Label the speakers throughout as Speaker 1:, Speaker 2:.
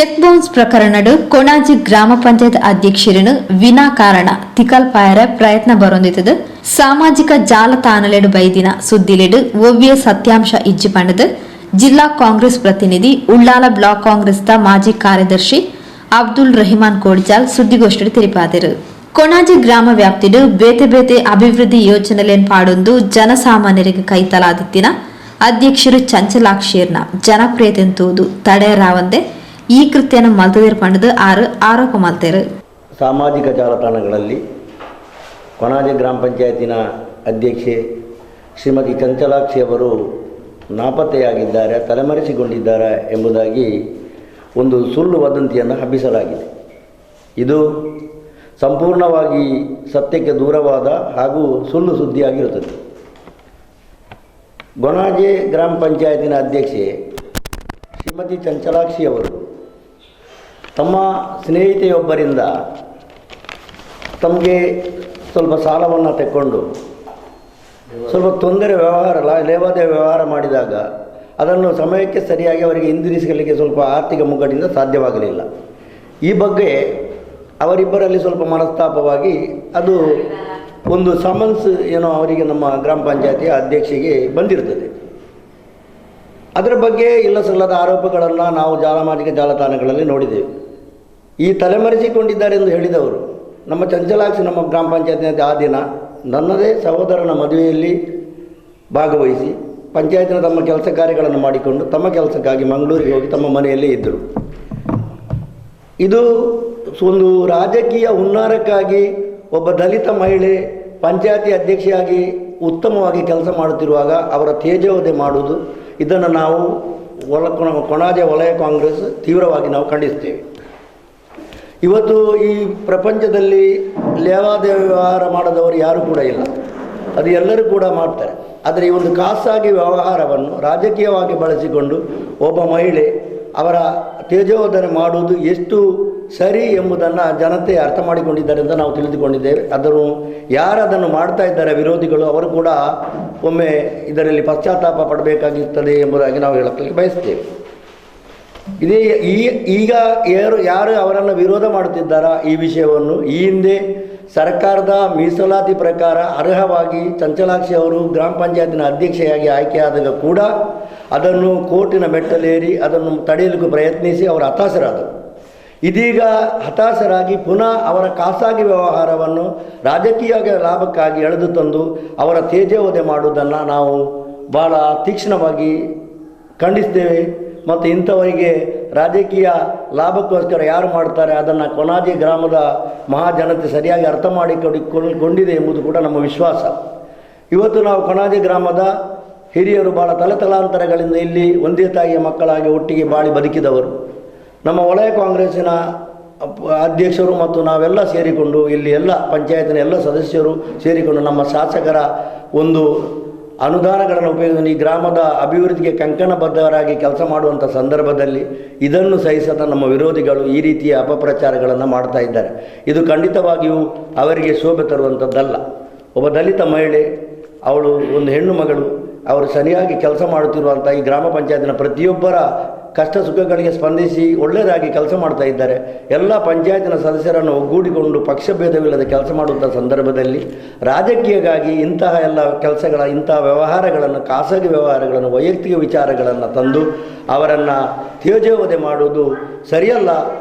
Speaker 1: Check bounce ಪ್ರಕರಣಡ್ ಕೊಣಾಜಿ ಗ್ರಾಮ ಪಂಚಾಯತ್ ಅಧ್ಯಕ್ಷರನ್ನು ವಿನಾಕಾರಣ ತಿಕಲ್ಪಾಯರ ಪ್ರಯತ್ನ ಬರೊಂದಿತ್ತದು. ಸಾಮಾಜಿಕ ಜಾಲತಾಣಲೆಡು ಬೈದಿನ ಸುದ್ದಿಲೆಡು ಒವ್ವೇ ಸತ್ಯಾಂಶ ಇಜ್ಜಿ ಪಂಡದು ಜಿಲ್ಲಾ ಕಾಂಗ್ರೆಸ್ ಪ್ರತಿನಿಧಿ, ಉಳ್ಳಾಲ ಬ್ಲಾಕ್ ಕಾಂಗ್ರೆಸ್ದ ಮಾಜಿ ಕಾರ್ಯದರ್ಶಿ ಅಬ್ದುಲ್ ರಹಿಮಾನ್ ಕೋಡಿಜಾಲ್ ಸುದ್ದಿಗೋಷ್ಠಿ ತೆರಿಪಾದರು. ಕೊಣಾಜಿ ಗ್ರಾಮ ವ್ಯಾಪ್ತಿಡು ಬೇತೆ ಬೇತೆ ಅಭಿವೃದ್ಧಿ ಯೋಜನೆಲೆನ್ ಪಾಡೊಂದು ಜನಸಾಮಾನ್ಯರಿಗೆ ಕೈತಲಾದಿತ್ತಿನ ಅಧ್ಯಕ್ಷರು ಚಂಚಲಾಕ್ಷಿಯರ್ನ ಜನಪ್ರಿಯತೆನ್ ತೂದು ತಡೆಯರಾವಂದೆ ಈ ಕೃತ್ಯನ ಮಲ್ತದಿರ್ ಪಂಡದು ಆರು ಆರೋಪ ಮಲ್ತೇರು.
Speaker 2: ಸಾಮಾಜಿಕ ಜಾಲತಾಣಗಳಲ್ಲಿ ಕೊಣಾಜೆ ಗ್ರಾಮ ಪಂಚಾಯತಿನ ಅಧ್ಯಕ್ಷೆ ಶ್ರೀಮತಿ ಚಂಚಲಾಕ್ಷಿ ಅವರು ನಾಪತ್ತೆಯಾಗಿದ್ದಾರೆ, ತಲೆಮರೆಸಿಕೊಂಡಿದ್ದಾರೆ ಎಂಬುದಾಗಿ ಒಂದು ಸುಳ್ಳು ವದಂತಿಯನ್ನು ಹಬ್ಬಿಸಲಾಗಿದೆ. ಇದು ಸಂಪೂರ್ಣವಾಗಿ ಸತ್ಯಕ್ಕೆ ದೂರವಾದ ಹಾಗೂ ಸುಳ್ಳು ಸುದ್ದಿಯಾಗಿರುತ್ತದೆ. ಕೊಣಾಜೆ ಗ್ರಾಮ ಪಂಚಾಯತಿನ ಅಧ್ಯಕ್ಷೆ ಶ್ರೀಮತಿ ಚಂಚಲಾಕ್ಷಿ ಅವರು ತಮ್ಮ ಸ್ನೇಹಿತೆಯೊಬ್ಬರಿಂದ ತಮಗೆ ಸ್ವಲ್ಪ ಸಾಲವನ್ನು ತೆಕ್ಕೊಂಡು ಸ್ವಲ್ಪ ತೊಂದರೆ ವ್ಯವಹಾರ ಲೇವಾದೇವಿ ವ್ಯವಹಾರ ಮಾಡಿದಾಗ ಅದನ್ನು ಸಮಯಕ್ಕೆ ಸರಿಯಾಗಿ ಅವರಿಗೆ ಹಿಂದಿರಿಸಲಿಕ್ಕೆ ಸ್ವಲ್ಪ ಆರ್ಥಿಕ ಮುಗ್ಗಟ್ಟಿಂದ ಸಾಧ್ಯವಾಗಲಿಲ್ಲ. ಈ ಬಗ್ಗೆ ಅವರಿಬ್ಬರಲ್ಲಿ ಸ್ವಲ್ಪ ಮನಸ್ತಾಪವಾಗಿ ಅದು ಒಂದು ಸಮನ್ಸ್ ಏನೋ ಅವರಿಗೆ ನಮ್ಮ ಗ್ರಾಮ ಪಂಚಾಯತಿಯ ಅಧ್ಯಕ್ಷೆಗೆ ಬಂದಿರ್ತದೆ. ಅದರ ಬಗ್ಗೆ ಇಲ್ಲ ಸಲ್ಲದ ಆರೋಪಗಳನ್ನು ನಾವು ಸಾಮಾಜಿಕ ಜಾಲತಾಣಗಳಲ್ಲಿ ನೋಡಿದ್ದೇವೆ. ಈ ತಲೆಮರೆಸಿಕೊಂಡಿದ್ದಾರೆ ಎಂದು ಹೇಳಿದವರು ನಮ್ಮ ಚಂಚಲಾಕ್ಷಿ ನಮ್ಮ ಗ್ರಾಮ ಪಂಚಾಯತಿನ ಆ ದಿನ ನನ್ನದೇ ಸಹೋದರನ ಮದುವೆಯಲ್ಲಿ ಭಾಗವಹಿಸಿ ಪಂಚಾಯತಿನ ತಮ್ಮ ಕೆಲಸ ಕಾರ್ಯಗಳನ್ನು ಮಾಡಿಕೊಂಡು ತಮ್ಮ ಕೆಲಸಕ್ಕಾಗಿ ಮಂಗಳೂರಿಗೆ ಹೋಗಿ ತಮ್ಮ ಮನೆಯಲ್ಲೇ ಇದ್ದರು. ಇದು ಒಂದು ರಾಜಕೀಯ ಹುನ್ನಾರಕ್ಕಾಗಿ ಒಬ್ಬ ದಲಿತ ಮಹಿಳೆ ಪಂಚಾಯತಿ ಅಧ್ಯಕ್ಷೆಯಾಗಿ ಉತ್ತಮವಾಗಿ ಕೆಲಸ ಮಾಡುತ್ತಿರುವಾಗ ಅವರ ತೇಜೋವಧೆ ಮಾಡುವುದು, ಇದನ್ನು ನಾವು ಕೊಣಾಜೆ ವಲಯ ಕಾಂಗ್ರೆಸ್ ತೀವ್ರವಾಗಿ ನಾವು ಖಂಡಿಸ್ತೇವೆ. ಇವತ್ತು ಈ ಪ್ರಪಂಚದಲ್ಲಿ ಲೇವಾದೇವಿ ವ್ಯವಹಾರ ಮಾಡದವರು ಯಾರೂ ಕೂಡ ಇಲ್ಲ, ಅದು ಎಲ್ಲರೂ ಕೂಡ ಮಾಡ್ತಾರೆ. ಆದರೆ ಈ ಒಂದು ಖಾಸಗಿ ವ್ಯವಹಾರವನ್ನು ರಾಜಕೀಯವಾಗಿ ಬಳಸಿಕೊಂಡು ಒಬ್ಬ ಮಹಿಳೆ ಅವರ ತೇಜೋವಧನೆ ಮಾಡುವುದು ಎಷ್ಟು ಸರಿ ಎಂಬುದನ್ನು ಜನತೆ ಅರ್ಥ ಮಾಡಿಕೊಂಡಿದ್ದಾರೆ ಅಂತ ನಾವು ತಿಳಿದುಕೊಂಡಿದ್ದೇವೆ. ಅದನ್ನು ಯಾರು ಅದನ್ನು ಮಾಡ್ತಾ ಇದ್ದಾರೆ ವಿರೋಧಿಗಳು, ಅವರು ಕೂಡ ಒಮ್ಮೆ ಇದರಲ್ಲಿ ಪಶ್ಚಾತ್ತಾಪ ಪಡಬೇಕಾಗಿರ್ತದೆ ಎಂಬುದಾಗಿ ನಾವು ಹೇಳಕ್ಕೆ ಬಯಸ್ತೇವೆ. ಇದೇ ಈಗ ಯಾರು ಅವರನ್ನು ವಿರೋಧ ಮಾಡುತ್ತಿದ್ದಾರಾ ಈ ವಿಷಯವನ್ನು ಈ ಹಿಂದೆ ಸರ್ಕಾರದ ಮೀಸಲಾತಿ ಪ್ರಕಾರ ಅರ್ಹವಾಗಿ ಚಂಚಲಾಕ್ಷಿ ಅವರು ಗ್ರಾಮ ಪಂಚಾಯತಿನ ಅಧ್ಯಕ್ಷೆಯಾಗಿ ಆಯ್ಕೆಯಾದಾಗ ಕೂಡ ಅದನ್ನು ಕೋರ್ಟಿನ ಮೆಟ್ಟಲೇರಿ ಅದನ್ನು ತಡೆಯಲಿಕ್ಕೂ ಪ್ರಯತ್ನಿಸಿ ಅವರು ಹತಾಶರಾದರು. ಇದೀಗ ಹತಾಶರಾಗಿ ಪುನಃ ಅವರ ಖಾಸಗಿ ವ್ಯವಹಾರವನ್ನು ರಾಜಕೀಯ ಲಾಭಕ್ಕಾಗಿ ಎಳೆದು ತಂದು ಅವರ ತೇಜೋವಧೆ ಮಾಡುವುದನ್ನು ನಾವು ಭಾಳ ತೀಕ್ಷ್ಣವಾಗಿ ಖಂಡಿಸ್ತೇವೆ. ಮತ್ತು ಇಂಥವರಿಗೆ ರಾಜಕೀಯ ಲಾಭಕ್ಕೋಸ್ಕರ ಯಾರು ಮಾಡ್ತಾರೆ ಅದನ್ನು ಕೊಣಾಜೆ ಗ್ರಾಮದ ಮಹಾಜನತೆ ಸರಿಯಾಗಿ ಅರ್ಥ ಮಾಡಿಕೊಂಡಿದೆ ಎಂಬುದು ಕೂಡ ನಮ್ಮ ವಿಶ್ವಾಸ. ಇವತ್ತು ನಾವು ಕೊಣಾಜೆ ಗ್ರಾಮದ ಹಿರಿಯರು ಭಾಳ ತಲೆತಲಾಂತರಗಳಿಂದ ಇಲ್ಲಿ ಒಂದೇ ತಾಯಿಯ ಮಕ್ಕಳಾಗಿ ಒಟ್ಟಿಗೆ ಬಾಳಿ ಬದುಕಿದವರು. ನಮ್ಮ ವಲಯ ಕಾಂಗ್ರೆಸ್ಸಿನ ಅಧ್ಯಕ್ಷರು ಮತ್ತು ನಾವೆಲ್ಲ ಸೇರಿಕೊಂಡು ಇಲ್ಲಿ ಎಲ್ಲ ಪಂಚಾಯತಿನ ಎಲ್ಲ ಸದಸ್ಯರು ಸೇರಿಕೊಂಡು ನಮ್ಮ ಶಾಸಕರ ಒಂದು ಅನುದಾನಗಳನ್ನು ಉಪಯೋಗಿಸಿ ಈ ಗ್ರಾಮದ ಅಭಿವೃದ್ಧಿಗೆ ಕಂಕಣಬದ್ಧರಾಗಿ ಕೆಲಸ ಮಾಡುವಂಥ ಸಂದರ್ಭದಲ್ಲಿ ಇದನ್ನು ಸಹಿಸದ ನಮ್ಮ ವಿರೋಧಿಗಳು ಈ ರೀತಿಯ ಅಪಪ್ರಚಾರಗಳನ್ನು ಮಾಡ್ತಾ ಇದ್ದಾರೆ. ಇದು ಖಂಡಿತವಾಗಿಯೂ ಅವರಿಗೆ ಶೋಭೆ ತರುವಂಥದ್ದಲ್ಲ. ಒಬ್ಬ ದಲಿತ ಮಹಿಳೆ, ಅವಳು ಒಂದು ಹೆಣ್ಣು ಮಗಳು, ಅವರು ಸರಿಯಾಗಿ ಕೆಲಸ ಮಾಡುತ್ತಿರುವಂಥ ಈ ಗ್ರಾಮ ಪಂಚಾಯತಿನ ಪ್ರತಿಯೊಬ್ಬರ ಕಷ್ಟ ಸುಖಗಳಿಗೆ ಸ್ಪಂದಿಸಿ ಒಳ್ಳೆಯದಾಗಿ ಕೆಲಸ ಮಾಡ್ತಾ ಇದ್ದಾರೆ. ಎಲ್ಲ ಪಂಚಾಯತಿನ ಸದಸ್ಯರನ್ನು ಒಗ್ಗೂಡಿಕೊಂಡು ಪಕ್ಷಭೇದವಿಲ್ಲದೆ ಕೆಲಸ ಮಾಡುವಂಥ ಸಂದರ್ಭದಲ್ಲಿ ರಾಜಕೀಯಕ್ಕಾಗಿ ಇಂತಹ ಎಲ್ಲ ಕೆಲಸಗಳ, ಇಂತಹ ವ್ಯವಹಾರಗಳನ್ನು, ಖಾಸಗಿ ವ್ಯವಹಾರಗಳನ್ನು, ವೈಯಕ್ತಿಕ ವಿಚಾರಗಳನ್ನು ತಂದು ಅವರನ್ನು ತೇಜೋವಧೆ ಮಾಡುವುದು ಸರಿಯಲ್ಲ.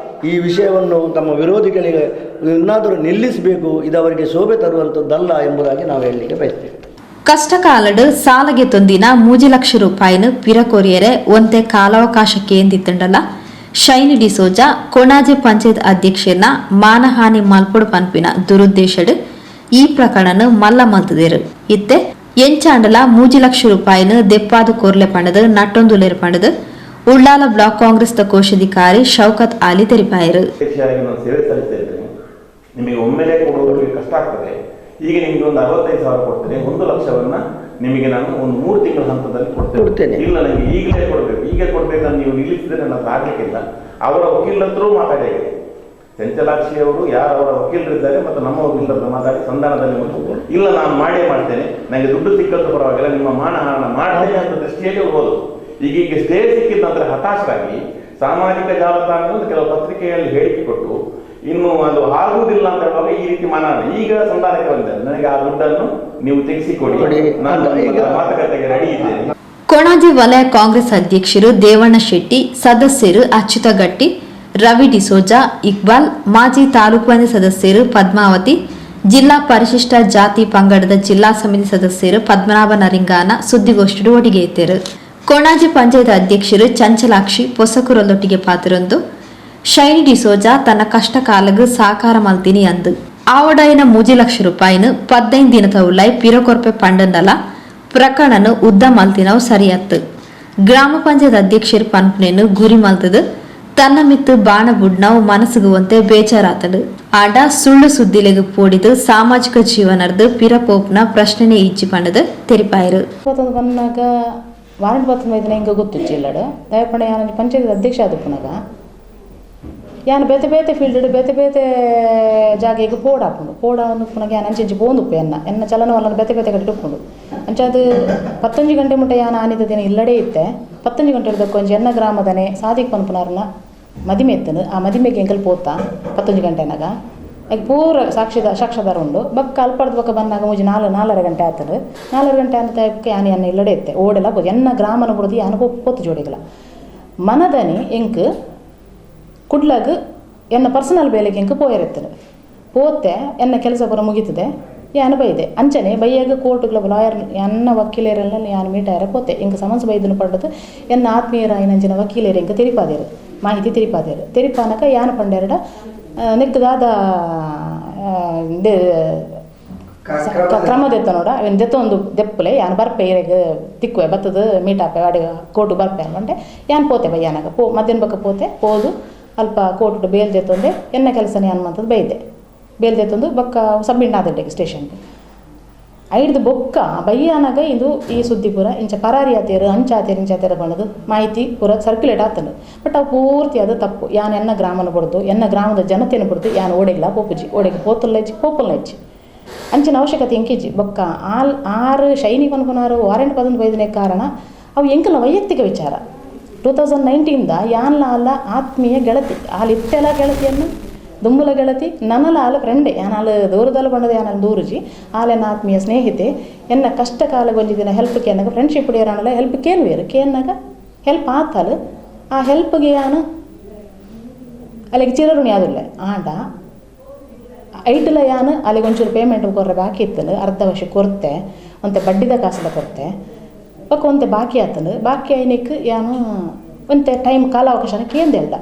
Speaker 2: ಈ ವಿಷಯವನ್ನು ತಮ್ಮ ವಿರೋಧಿಗಳಿಗೆ ಇನ್ನಾದರೂ ನಿಲ್ಲಿಸಬೇಕು. ಇದು ಅವರಿಗೆ ಶೋಭೆ ತರುವಂಥದ್ದಲ್ಲ ಎಂಬುದಾಗಿ ನಾವು ಹೇಳಲಿಕ್ಕೆ ಬಯಸ್ತೇವೆ.
Speaker 1: ಕಷ್ಟಕಾಲಡು ಸಾಲಗೆ ತೊಂದಿನ 3 ಲಕ್ಷ ರೂಪಾಯಿನ ಪಿರಕೊರಿಯರೆ ಒಂತೆ ಕಾಲಾವಕಾಶ ಕೇಂದಿತ್ತಂಡಲ ಶೈನಿ ಡಿಸೋಜಾ ಕೊಣಾಜೆ ಪಂಚಾಯತ್ ಅಧ್ಯಕ್ಷನ ಮಾನಹಾನಿ ಮಲ್ಪೊಡು ಪನ್ಪಿನ ದುರುದ್ದೇಶಡು ಈ ಪ್ರಕರಣ ಮಲ್ಲ ಮಲ್ತದೇರು. ಇತ್ತೆ ಎಂಚಾಂಡಲ 3 ಲಕ್ಷ ರೂಪಾಯಿನ ದೆಪ್ಪಾದು ಕೊರ್ಲೆ ಪಂಡದು ನಟ್ಟೊಂದುಲೇರು ಪಂಡದು ಉಳ್ಳಾಲ ಬ್ಲಾಕ್ ಕಾಂಗ್ರೆಸ್ ಕೋಶಾಧಿಕಾರಿ ಶೌಕತ್ ಆಲಿ ತೆರಿಪಾಯರು.
Speaker 3: ನಿಮಗೆ ಒಮ್ಮೆಲೆ ಕೊಡುವವರಿಗೆ ಕಷ್ಟ ಆಗ್ತದೆ. ಈಗ ನಿಮಗೆ ಒಂದು 65,000 ಕೊಡ್ತೇನೆ, 1 ಲಕ್ಷವನ್ನ ನಿಮಗೆ ನಾನು ಒಂದು 3 ತಿಂಗಳ ಹಂತದಲ್ಲಿ ಕೊಡ್ತೇನೆ. ಇಲ್ಲ ನನಗೆ ಈಗಲೇ ಕೊಡಬೇಕು, ಈಗ ಕೊಡ್ಬೇಕಂತ ನೀವು ನಿಲ್ಲಿಸಿದ್ರೆ ನನ್ನ ಹತ್ರ ಆಗ್ಲಿಕ್ಕಿಲ್ಲ. ಅವರ ವಕೀಲರತ್ರ ಮಾತಾಡಿ, ಚಂಚಲಾಕ್ಷಿ ಅವರು ಯಾರು ಅವರ ವಕೀಲರಿದ್ದಾರೆ ಮತ್ತು ನಮ್ಮ ವಕೀಲರತ್ರ ಮಾತಾಡಿ ಸಂಧಾನದಲ್ಲಿ ಮತ್ತು ಇಲ್ಲ ನಾನು ಮಾಡೇ ಮಾಡ್ತೇನೆ, ನನಗೆ ದುಡ್ಡು ಸಿಕ್ಕಂತ ಪರವಾಗಿಲ್ಲ, ನಿಮ್ಮ ಮಾನಹಾನ ಮಾಡ್ತೇನೆ ಅಂತ ದೃಷ್ಟಿಯಲ್ಲಿ ಹೋಗೋದು. ಈಗ ಸ್ಟೇ ಸಿಕ್ಕಿದ ನಂತರ ಹತಾಶರಾಗಿ ಸಾಮಾಜಿಕ ಜಾಲತಾಣದಲ್ಲಿ ಕೆಲವು ಪತ್ರಿಕೆಯಲ್ಲಿ ಹೇಳಿಕೆ ಕೊಟ್ಟು ಇನ್ನು ಅದು ಆಗುವುದಿಲ್ಲ ಅಂತ ಹೇಳುವಾಗ ಈ ರೀತಿ ಮಾನಹಾನಿ. ಈಗ ಸಂಧಾನಕ್ಕೆ ಬಂದಿದ್ದಾರೆ, ನನಗೆ ಆ ದುಡ್ಡನ್ನು ನೀವು ತೆಗೆಸಿಕೊಡಿ, ನಾನು ಮಾತುಕತೆಗೆ ರೆಡಿ ಇದ್ದೇನೆ.
Speaker 1: ಕೊಣಾಜೆ ವಲಯ ಕಾಂಗ್ರೆಸ್ ಅಧ್ಯಕ್ಷರು ದೇವಣ್ಣ ಶೆಟ್ಟಿ, ಸದಸ್ಯರು ಅಚ್ಯುತ ಗಟ್ಟಿ, ರವಿ ಡಿಸೋಜಾ, ಇಕ್ಬಾಲ್, ಮಾಜಿ ತಾಲೂಕು ಪಂಚಾಯತ್ ಸದಸ್ಯರು ಪದ್ಮಾವತಿ, ಜಿಲ್ಲಾ ಪರಿಶಿಷ್ಟ ಜಾತಿ ಪಂಗಡದ ಜಿಲ್ಲಾ ಸಮಿತಿ ಸದಸ್ಯರು ಪದ್ಮನಾಭ ನರಿಂಗಾನ ಸುದ್ದಿಗೋಷ್ಠಿ ಒಟ್ಟಿಗೆ ಎತ್ತರು. ಕೊಣಾಜೆ ಪಂಚಾಯತ್ ಅಧ್ಯಕ್ಷರು ಚಂಚಲಾಕ್ಷಿ ಪೊಸಕುರೊಂದೊಟ್ಟಿಗೆ ಪಾತ್ರೊಂದು ಶೈನಿ ಡಿಸೋಜಾ ತನ್ನ ಕಷ್ಟ ಕಾಲಗು ಸಾಕಾರ ಮಲ್ತೀನಿ ಅಂದು ಆವಡಾಯಿನ 3 ಲಕ್ಷ ರೂಪಾಯಿನ 15 ದಿನದ ಉಳ್ಳಾಯ್ ಪಿರಕೊರ್ಪೆ ಪಂಡಂದಲ ಪ್ರಕರಣನು ಉದ್ದ ಮಲ್ತಿನವು ಸರಿಯತ್ತು. ಗ್ರಾಮ ಪಂಚಾಯತ್ ಅಧ್ಯಕ್ಷರು ಪನ್ಪುನೇನು ಗುರಿ ಮಲ್ತದು ತನ್ನ ಮಿತ್ತು ಬಾಣ ಬುಡ್ನವು ಮನಸ್ಸುಗುವಂತೆ ಬೇಜಾರಾತಡು. ಆಂಡ ಸುಳ್ಳು ಸುದ್ದಿಲೆಗು ಪೋಡಿದು ಸಾಮಾಜಿಕ ಜೀವನರ್ದು ಪಿರಪೋಪ್ನ ಪ್ರಶ್ನೆನೇ ಇಜ್ಜಿ ಪಂಡದು ತೆರಿಪಾಯರು.
Speaker 4: ಬಂದಾಗ ವಾರಂಟ್ ಬತ್ತೊಂದು ಹಿಂಗೆ ಗೊತ್ತುಜ್ಜಿ ಇಲ್ಲಡು ದಯಪಂಡ ಯಾನ ಪಂಚಾಯತ್ ಅಧ್ಯಕ್ಷ ಆದಪ್ಪನಾಗ ಯಾನ್ ಬೇತೆ ಬೇತೆ ಫೀಲ್ಡ್ ಬೇತೆ ಬೇತೆ ಜಾಗೆಗೆ ಪೋಡ ಹಾಕೊಂಡು ಪೋಡ ಉಪ್ಪುನಾಗ ಯಾನ್ ಅಂಚೆಂಚಿ ಪೋಂದುಪ್ಪು ಎನ್ನ ಎನ್ನ ಚಲನವಲನ ಬೇತೆ ಬೇತೆ ಕಡೆ ಉಪ್ಪುಂಡು. ಅಂಚಾದ 15 ಗಂಟೆ ಮುಟ್ಟ ಯಾನ್ ಆನಿದ ದಿನ ಇಲ್ಲಡೇ ಇತ್ತೆ. 15 ಗಂಟೆ ಹಿಡ್ದಕ್ಕೆ ಒಂಜಿ ಎನ್ನ ಗ್ರಾಮದನೆ ಸಾದಿಕ್ ಪನ್ಪುನಾರನ ಮದಿಮೆ ಇತ್ತನು. ಆ ಮದಿಮೆಗೆ ಎಂಕಲ್ ಪೋತ 15 ಗಂಟೆನಾಗ ಈಗ ಪೂರ ಸಾಕ್ಷಿದಾರ ಉಂಡು. ಬಕ್ಕ ಅಲ್ಪಡ್ದ ಬಕ್ಕ ಬಂದಾಗ ಮೂಜಿ 4-4.5 ಗಂಟೆ ಆತನು. 4.5 ಗಂಟೆ ಅಂತ ಯಾನ್ ಎನ್ನ ಇಲ್ಲಡೇ ಇತ್ತೆ ಓಡೆಲ್ಲ ಪೋದು ಎನ್ನ ಗ್ರಾಮನ ಬಿಡ್ದು ಯಾನ್ ಪೋತು ಜೋಡಿಗಳ ಮನದನಿ ಎಂಕ್ ಕುಡ್ಲಾಗ ಎನ್ನ ಪರ್ಸನಲ್ ಬೇಲೆಗೆ ಎಂಕ ಪೋಯರೆತ್ತನು ಪೋತೆ ಎನ್ನ ಕೆಲಸ ಪೂರ ಮುಗೀತದೆ ಯಾನು ಬೈದೆ ಅಂಚನೆ ಬೈಯಾಗ ಕೋರ್ಟ್ಗಳ ಲಾಯರ್ ಎನ್ನ ವಕೀಲರೆಲ್ಲ ಯಾನು ಮೀಟಾಯರ ಪೋತೆ ಎಂಕ ಸಮನ್ಸ್ ಬೈದನು ಪಡೆದು ಎನ್ನ ಆತ್ಮೀಯರಾಯಿನಂಚಿನ ವಕೀಲರು ಎಂಕ ತೆರಿಪಾದೇರು ಮಾಹಿತಿ ತೆರಿಪಾದೇರು ತೆರಿಪಾನಕ ಯಾನು ಪಂಡೆರಡ ನೆಕ್ಕದಾದ ಕ್ರಮ ದೆತ್ತ ನೋಡ ಅವನ್ ದೆತ್ತೊಂದು ದೆಪ್ಪಲೆ ಯಾನು ಬರ್ಪೆ ಇರೆಗ್ ತಿಕ್ಕುವೆ ಬತ್ತದ ಮೀಟಾಪೆ ಅಡೆ ಕೋರ್ಟು ಬರ್ಪೆ ಅನ್ಕೊಂಡೆ ಯಾನು ಪೋತೆ ಬೈಯಾನಾಗ ಪೋ ಮಧ್ಯಾಹ್ನ ಬಕ್ಕ ಪೋತೆ ಪೋದು ಅಲ್ಪ ಕೋರ್ಟು ಬೇಲ್ ದೆತ್ತೊಂದೆ ಎನ್ನ ಕೆಲಸನೇ ಅನ್ಮಂತದ್ದು ಬೈದೆ ಬೇಲ್ ದೆತ್ತೊಂದು ಬಕ್ಕ ಸಬ್ಮಿಟ್ ಆದಡ್ಡೆಗೆ ಸ್ಟೇಷನ್ಗೆ ಐಡ್ದು ಬೊಕ್ಕ ಬೈಯಾನಾಗ ಇದು ಈ ಸುದ್ದಿ ಪೂರ ಇಂಚ ಪರಾರಿ ಆತೇರು ಅಂಚಾತೇರು ಇಂಚಾತೇರು ಬಂದದು ಮಾಹಿತಿ ಪೂರ ಸರ್ಕ್ಯುಲೇಟ್ ಆಗ್ತದೆ. ಬಟ್ ಅವು ಪೂರ್ತಿ ಅದು ತಪ್ಪು. ಯಾನು ಎನ್ನ ಗ್ರಾಮನ ಬಿಡ್ದು ಎನ್ನ ಗ್ರಾಮದ ಜನತೆಯನ್ನು ಬಿಡ್ದು ಯಾನು ಓಡೆಗ್ಲ ಪೋಪುಜಿ ಓಡೆಗೆ ಪೋತಲ್ಲ ಹೆಚ್ಚಿ ಪೋಪಲ್ನ ಹೆಚ್ಚಿ ಅಂಚಿನ ಅವಶ್ಯಕತೆ ಎಂಕಿಜಿ ಬೊಕ್ಕ ಆಲ್ ಆರು ಶೈನಿ ಪನ್ಪುನಾರು ವಾರೆಂಟ್ ಪದೊಂದು ಬೈದನೆ ಕಾರಣ ಅವು ಎಂಕಲ್ನ ವೈಯಕ್ತಿಕ ವಿಚಾರ. 2019 ಯಾನ್ಲ ಅಲ್ಲ ಆತ್ಮೀಯ ಗೆಳತಿ ಆಲ್ ಇತ್ತೆಲ್ಲ ಗೆಳತಿಯನ್ನು ದುಂಬುಲ ಗೆಳತಿ ನನಲ ಆಲ ಫ್ರೆಂಡೆ ಯಾನ್ ಆಲ್ ದೂರದಲ್ಲಿ ಬಂದದ ಯಾನ್ ದೂರುಜಿ ಆಲೆನ ಆತ್ಮೀಯ ಸ್ನೇಹಿತೆ ಎನ್ನ ಕಷ್ಟ ಕಾಲ ಒಂಜಿ ದಿನ ಹೆಲ್ಪ್ ಕೇನಾಗ ಫ್ರೆಂಡ್ಶಿಪ್ ಹಿಡಿಯೋರಲ್ಲ ಹೆಲ್ಪ್ ಕೇನ್ವೇರು ಕೇನ್ನಾಗ ಹೆಲ್ಪ್ ಆತಲು ಆ ಹೆಲ್ಪ್ಗೆ ಯಾನು ಅಲ್ಲಿಗೆ ಚಿರಋಣಿ ಆದಿಲ್ಲ. ಆಂಡ ಐಟಲ ಯಾನು ಅಲ್ಲಿಗೆ ಒಂಚೂರು ಪೇಮೆಂಟ್ ಕೊರ್ರೆ ಬಾಕಿ ಇತ್ತನು ಅರ್ಧ ವರ್ಷ ಕೊರ್ತೆ ಒಂತೆ ಬಡ್ಡಿದ ಕಾಸದ ಕೊರ್ತೆ ಬೊಕ್ಕ ಒಂತೆ ಬಾಕಿ ಆತನು ಬಾಕಿ ಐನಕ್ಕೆ ಯಾನು ಒಂತೆ ಟೈಮ್ ಕಾಲಾವಕಾಶನ ಕೇಂದೆಲ್ದ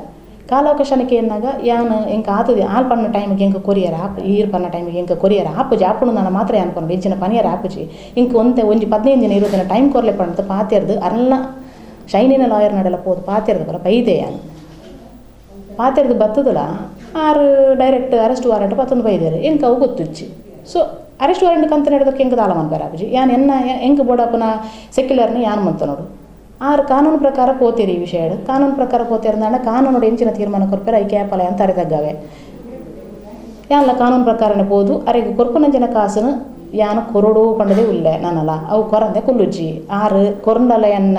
Speaker 4: ಕಾಲಾವಕಾಶನ ಕೇಂದಾಗ ಯಾನು ಎಂಕ ಆತದೆ ಆಲ್ ಪಣ್ಣ ಟೈಮಿಗೆ ಎಂಕ ಕೊರಿಯರ್ ಆಪ್ ಈರ್ ಪಣ್ಣ ಟೈಮಿಗೆ ಎಂಕ ಕೊರಿಯರ್ ಆಪುಜಿ ಆಪುಣು ನಾನು ಮಾತ್ರ ಯಾನ್ ಪನ್ಪು ಇಂಚಿನ ಪನಿಯರ್ ಆಪುಜಿ ಇಂಕ ಒಂತೆ ಒಂಜಿ 15 ದಿನ 20 ದಿನ ಟೈಮ್ ಕೊರ್ಲೆ ಪಂಡದು ಪಾತೆರ್ದು ಅರ್ನ ಶೈನಿನ ಲಾಯರ್ ನಡೆಲ್ಲ ಪೋದು ಪಾತೆರ್ದು ಬರ ಬೈದೆ ಯಾನು ಪಾತೆರ್ದು ಬತ್ತದಲ್ಲ ಆರು direct arrest warrant ಪತ್ತೊಂದು ಬೈದೇರು ಎಂಕ ಅವು ಗೊತ್ತುಜ್ಜಿ. So arrest warrant ಕಂತ ನಡೆದಕ್ಕೆ ಎಂಕ ದಾಲ ಮನ್ಪೇರ ಆಪುಜಿ ಯಾನ್ ಎನ್ನ ಎಂಕ ಬೋಡಪ್ಪನ ಸೆಕ್ಯುಲರ್ನ ಯಾನ್ ಮಂತ ನೋಡು ಆರು ಕಾನೂನು ಪ್ರಕಾರ ಪೋತೀರಿ ಈ ವಿಷಯ ಕಾನೂನು ಪ್ರಕಾರ ಪೋತೇರಂದಾಂಡ ಕಾನೂನು ಎಂಚಿನ ತೀರ್ಮಾನ ಕೊರ್ಪೇರ I ಕ್ಯಾಪಲ ಅಂತ ಅರೆದಗ್ಗವೆ ಯಾನ್ಲ ಕಾನೂನು ಪ್ರಕಾರನೇ ಪೋದು ಅರೆಗೆ ಕೊರ್ಪುನಂಚಿನ ಕಾಸುನು ಯಾನು ಕೊರಡು ಪಂಡದೇ ಉಲ್ಲೆ ನಾನಲ್ಲ ಅವು ಕೊರಂದೆ ಕುಲ್ಲುಜ್ಜಿ ಆರು ಕೊರಂಡಲ ಎನ್ನ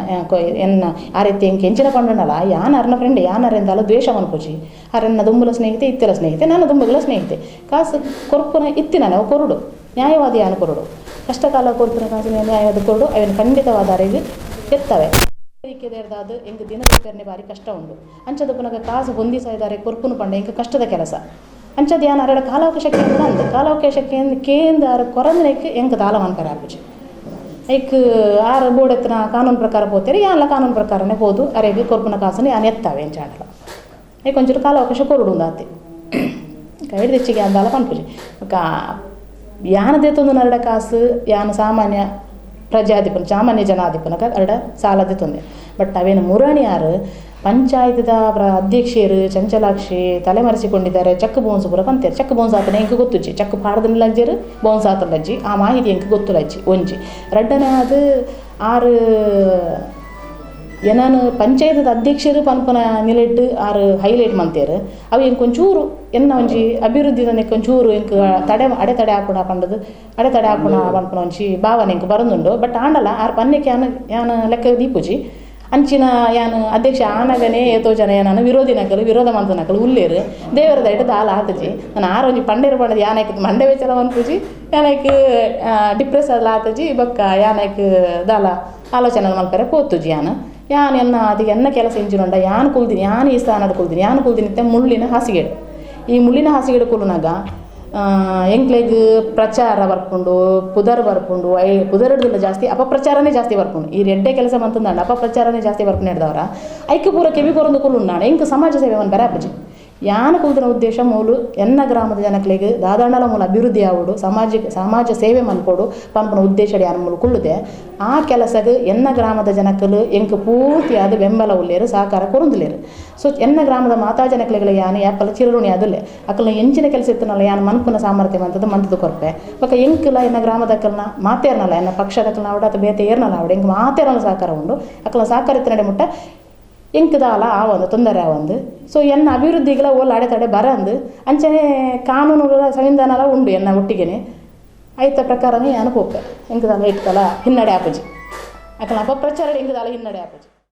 Speaker 4: ಎನ್ನ ಆ ರೀತಿ ಎಂಕ ಎಂಚಿನ ಪಂಡನಲ್ಲ ಯಾನ್ ಅರ್ನ ಫ್ರೆಂಡ್ ಯಾನ್ ಅರೆಂದಾಲ ದ್ವೇಷ ಮನ್ಪುಜಿ ಅರೆನ್ನ ದುಂಬುಲ ಸ್ನೇಹಿತೆ ಇತ್ತಿರ ಸ್ನೇಹಿತೆ ನಾನು ದುಂಬುಗಳ ಸ್ನೇಹಿತೆ ಕಾಸು ಕೊರ್ಪುನ ಇತ್ತಿನಾನೆ ಅವು ಕೊರಡು ನ್ಯಾಯವಾದಿ ಯಾನು ಕೊರಡು ಕಷ್ಟಕಾಲ ಕೊರ್ಪುನ ಕಾಸು ನ್ಯಾಯವಾದ ಕೊರಡು ಅವನು ಖಂಡಿತವಾದ ಅರೆಗೆ ಎತ್ತವೆ ಅದು ಎಂಗೆ ದಿನದ ಪೇರ್ನೆ ಭಾರಿ ಕಷ್ಟ ಉಂಡು ಅಂಚದ ಪುನಗ ಕಾಸು ಹೊಂದಿಸಾಯಿದ್ದಾರೆ ಕೊರ್ಪುನು ಪಂಡ ಎಂಕ ಕಷ್ಟದ ಕೆಲಸ ಅಂಚದ ಯಾನ್ ಅರೆಡ ಕಾಲಾವಕಾಶ ಕೇಂದ್ರ ಅಂದ ಕಾಲಾವಕಾಶ ಕೇಂದ್ರ ಆರು ಕೊರಂದನೆಕ್ ಎಂಕ ದಾಲ ಮನ್ಪರ ಆಪುಜಿ ಐಕ್ ಆರು ಬೋಡೆತ್ತನ ಕಾನೂನು ಪ್ರಕಾರ ಪೋತೇರಿ ಯಾನ್ಲ ಕಾನೂನು ಪ್ರಕಾರನೇ ಪೋದು ಅರೆಗೆ ಕೊರ್ಪುನ ಕಾಸನ್ನು ಯಾನ್ ಎತ್ತಾವೆ ಎಂಚಾಂಡಲ ಐಕ್ ಒಂಚೂರು ಕಾಲಾವಕಾಶ ಕೊರಡು ಆತೆ ಕೈಡ್ದೆಚ್ಚಿಗೆ ಅಂದಾಲ ಪನ್ಪುಜಿ ಯಾನ ದೇತೊಂದು ನರಡ ಕಾಸು ಯಾನ ಸಾಮಾನ್ಯ ಪ್ರಜಾಧಿಪನ ಸಾಮಾನ್ಯ ಜನಾಧಿಪನಕ ಅರಡ ಸಾಲದೆ ತೊಂದೆ. ಬಟ್ ಅವೇನು ಮುರಾಣಿ ಯಾರು ಪಂಚಾಯತ್ದ ಅಧ್ಯಕ್ಷರು ಚಂಚಲಾಕ್ಷಿ ತಲೆಮರೆಸಿಕೊಂಡಿದ್ದಾರೆ ಚೆಕ್ ಬೌನ್ಸ್ ಪೂರ ಪಂತೇರು ಚೆಕ್ ಬೌನ್ಸ್ ಆತನ ಎಂಕ ಗೊತ್ತುಜ್ಜಿ ಚೆಕ್ ಪಾಡ್ದನಿಲ್ಲಜ್ಜರು ಬೌನ್ಸ್ ಆತನಜ್ಜಿ ಆ ಮಾಹಿತಿ ಎಂಕ ಗೊತ್ತುಲಜ್ಜಿ ಒಂಜಿ ರಡ್ಡನೇ ಅದು ಆರು ಏನಾನು ಪಂಚಾಯತ್ದ ಅಧ್ಯಕ್ಷರು ಪನ್ಪನ ನಿಲೆಟ್ಟು ಆರು ಹೈಲೈಟ್ ಮಂತೇರು ಅವು ಎಂಕ ಒಂಚೂರು ಎನ್ನ ಒಂಜಿ ಅಭಿವೃದ್ಧಿ ಎಂಕ ಒಂಚೂರು ಎಂಕ ತಡೆ ಅಡೆತಡೆ ಆಪುಣ ಪಂಡದು ಅಡೆತಡೆ ಆಪುಣ ಪನ್ಪುನ ಒಂಜಿ ಭಾವನೆ ಎಂಕ ಬರಂದುಂಡು. ಬಟ್ ಆಂಡಲ ಆರು ಪನ್ನೆಕ್ಕೆ ಯಾನ್ ಯಾನ್ ಲೆಕ್ಕ ದೀಪುಜಿ ಅಂಚಿನ ಯಾನ್ ಅಧ್ಯಕ್ಷ ಆನಗನೇ ಏತೋ ಜನ ಯಾನು ವಿರೋಧಿನಕಲು ವಿರೋಧ ಮಂತನಕಲು ಉಲ್ಲೇರು ದೇವರ ದಯಟ ದಾಲ ಆತಜಿ ನಾನು ಆರೊಂಜಿ ಪಂಡೇರು ಪಂಡದ ಯಾನೈಕ್ ಮಂಡೆ ವೆಚ್ಚಲ ಮನ್ಪುಜಿ ಯಾನೈಕ್ ಡಿಪ್ರೆಸ್ ಆದ್ಲ ಆತಜಿ ಬೊಕ್ಕ ಯಾನೈಕ್ ದಾಲ ಆಲೋಚನೆ ಮಲ್ಪೆರೆ ಪೋತುಜಿ ಯಾನ್ ಯಾನ್ ಎನ್ನ ಅದಕ್ಕೆ ಎನ್ನ ಕೆಲಸ ಇಂಚಿನೊಂಡ ಯಾನ್ ಕುಲ್ದಿನಿ ಯಾನ್ ಈ ಸ್ಥಾನಡ್ ಕುಲ್ದಿನಿ ಯಾನ್ ಕುಲ್ದಿನಿ ಮುಳ್ಳಿನ ಹಾಸಿಗೆಡು ಈ ಮುಳ್ಳಿನ ಹಾಸಿಗೆಡು ಕುಲ್ಲುನಾಗ ಎಂಕ್ಲೆಗ್ ಪ್ರಚಾರ ಬರ್ಪುಂಡು ಪುದರ್ ಬರ್ಪುಂಡು I ಪುದರ್ಡ್ದಿಲ್ಲ ಜಾಸ್ತಿ ಅಪಪ್ರಚಾರನೇ ಜಾಸ್ತಿ ಬರ್ಪುಂಡು ಈ ಎಡ್ಡೆ ಕೆಲಸ ಮಂತಂದಾಂಡ ಅಪಪ್ರಚಾರನೇ ಜಾಸ್ತಿ ಬರ್ಪುಂಡು ಹಿಡ್ದವರ ಐಕ್ ಪೂರ ಕೆವಿ ಕೊರೊಂದು ಕುಲ್ಲುಂಡಾಂಡ ಎಂಕ್ ಸಮಾಜ ಸೇವೆ ಮನ್ಪೆರೆ ಆಪುಜಿ ಯಾನ್ ಕುಲ್ದಿನ ಉದ್ದೇಶ ಮೂಲು ಎನ್ನ ಗ್ರಾಮದ ಜನಕ್ಲೆಗ್ ದಾದಾಂಡಲ ಮೂಲ ಅಭಿವೃದ್ಧಿ ಆವೊಡು ಸಮಾಜ ಸೇವೆ ಮನ್ಪೊಡು ಪನ್ಪುನ ಉದ್ದೇಶಡ್ ಯಾನ್ ಮೂಲು ಕುಲ್ಲುದೆ ಆ ಕೆಲಸಗ್ ಎನ್ನ ಗ್ರಾಮದ ಜನಕಲು ಎಂಕ್ ಪೂರ್ತಿಯಾದ ಬೆಂಬಲ ಉಲ್ಲೇರು ಸಹಕಾರ ಕೊರೊಂದುಲ್ಲೆರ್ ಸೊ ಎನ್ನ ಗ್ರಾಮದ ಮಾತಾ ಜನಕ್ಲೆಗ್ಲ ಯಾನ್ ಯಾಪಲ ಚಿರಋಣಿ ಆದುಲ್ಲೆ ಅಕಲ್ನ ಎಂಚಿನ ಕೆಲಸ ಇತ್ತುನಲ ಯಾನ್ ಮನ್ಪುನ ಸಾಮರ್ಥ್ಯ ಮಂತದ ಮಂತದ ಕೊರ್ಪೆ ಬೊಕ ಎಂಕುಲ ಎನ್ನ ಗ್ರಾಮದಕಲ್ನ ಮಾತೇರ್ನಲ ಎನ್ನ ಪಕ್ಷದಕಲ್ನ ಆವಡ್ ಅತ್ತ ಬೇತೆ ಏರ್ನಲ ಆವಡ್ ಎಂಕ್ ಮಾತೇರ್ನಲ ಸಹಕಾರ ಉಂಡು ಅಕಲ್ನ ಸಹಕಾರ ಇತ್ತಿನಡೆ ಮುಟ್ಟ ಎಂಕ್ ದಾಲ ಆವಂದು ತೊಂದರೆ ಆವಂದು ಸೊ ಎನ್ನ ಅಭಿವೃದ್ಧಿಗಳ ಓಲ್ ಅಡೆತಡೆ ಬರಂದು ಅಂಚನೆ ಕಾನೂನುಗಳ ಸಂವಿಧಾನಲ ಉಂಡು ಎನ್ನ ಒಟ್ಟಿಗೆನೆ ಐತ ಪ್ರಕಾರನೇ ಯಾನ್ ಪೋಪೆ ಎಂಕ್ ದಾಲ ಇಟ್ಕಲ ಹಿನ್ನಡೆ ಆಪುಜಿ ಅಕಲ್ನ ಅಪಪ್ರಚಾರ ಎಂಕ್ ದಾಲ ಹಿನ್ನಡೆ ಆಪುಜಿ.